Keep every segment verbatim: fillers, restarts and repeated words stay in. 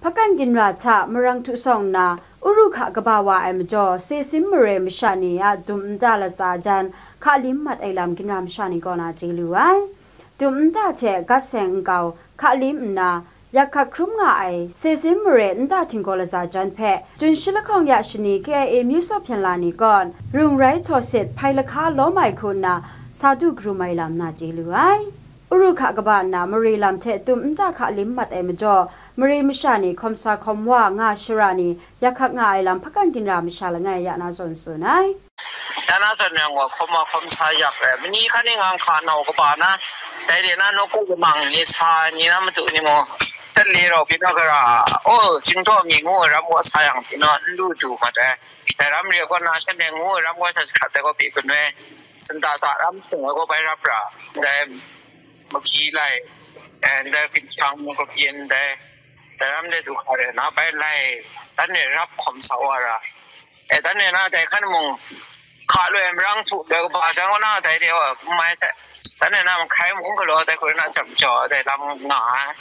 Hpakan ginra hta marang htu sawng nna, Uru hka kaba wa ai majaw, Sesim mare masha ni a dum nta latsa jan, hka lim mat ai lam ginra masha ni kaw na chye lu ai. Dum nta hte gat seng nkau hka lim nna, yak hkak hkrum nga ai Sesim mare nta htinggaw latsa jan hpe, Jun shi lahkawng ya shani K I A myu saw hpyen la ni kawn, rung rai htaw sit hpai lahka lawm ai hku nna, sa du karum ai lam na chye lu ai. Uru hka kaba nna mare lam hte dum nta hka lim mat ai majaw, mare masha ni hkawm sa hkawm wa nga shara ni yak hkak nga ai lam hpakan ginra masha langai ya na zawn tsun ai. Ya na zawn yang gaw hkawm wa hkawm sa yak ai, mani hkan e ngang hka nau kaba na, dai de na nawku lamang ni sa ni na matu ni mung, sat le rau pyi naw gara, o, Chyingdaw mi ngu ai ram gaw sa yang pyi naw n lu du mat ai. Dai ram re kaw na shanhte ngu ai ram gaw sa hkrat ai gaw pyi gun ai, santa ta ram hpung ai gaw bai rap ra, dai mabyi lai, eh, ndai hkinjang mung kabyin ndai, dai ram de du hka re na bai lai, dan e rap hkawm sa wa ra. E, dan e na dai hkan mung hka loi marang htu loi kaba jang wa na dai de wa, n mai sai. Dan e na mahkai mung galaw dai hku na jam jaw dai lam nga ai.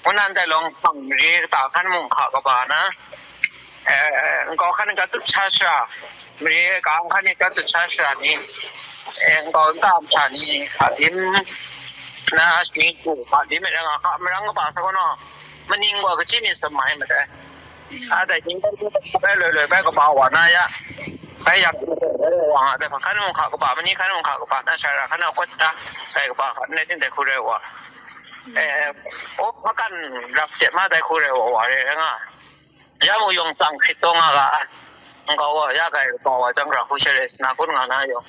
Ngu nan dai lawng hpang mare kata hkan mung hka kaba na, eh, nkau hkan ka tut sha sara, mare ka hkan ka tut sha sara ni, eh, nkau nta masha ni, hka dim na shani hku, hka dim e nga hka marang kaba sa gaw naw, maning gaw kaji ni sam mai mat ai. A dai ning bai loi loi bai kaba wa na ya, bai yang wa nga dai hkan mung hka kaba, mani hkan mung hka kaba, na sha ra hkan na kwat da, dai kaba hkan na tin dai hku rai wa. Eh, o, hpakan rap hte ma dai hku rai wa wa re nga. Ya mu yawng tsang hkrit taw nga ga ai. Nkau wa ya kai kaba wa jang ra hku share sna kun nga na yawng.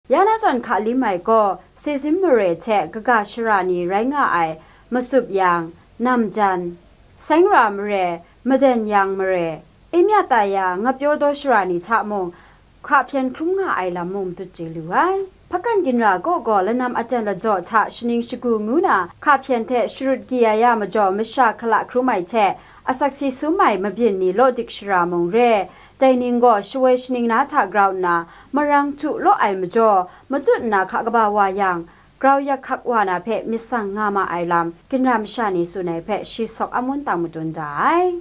Ya na zawn hka lim ai gaw, Sesim mare hte kaga shara ni rai nga ai, Masup yang, Namjan, Sengra mare, Maden yang mare, Emya ta ya, Ngapyaw daw shara ni hta mung, hka hpyen hkrum nga ai lam mung dut chye lu ai. Hpakan ginra kaw gaw lanam aten lajaw hta shaning shagu ngu na, hka hpyen hte sharut gyi ai a majaw masha hkala hkrum ai hte, asak si sum ai mabyin ni law dik shara mung re, dai ning gaw shawoi shaning na hta grau nna, marang htu law ai majaw, matut nna hka kaba wa yang, grau yak hkak wa na hpe myit sang nga ma ai lam, ginra masha ni tsun ai hpe shi sawk amun tang madun da ai.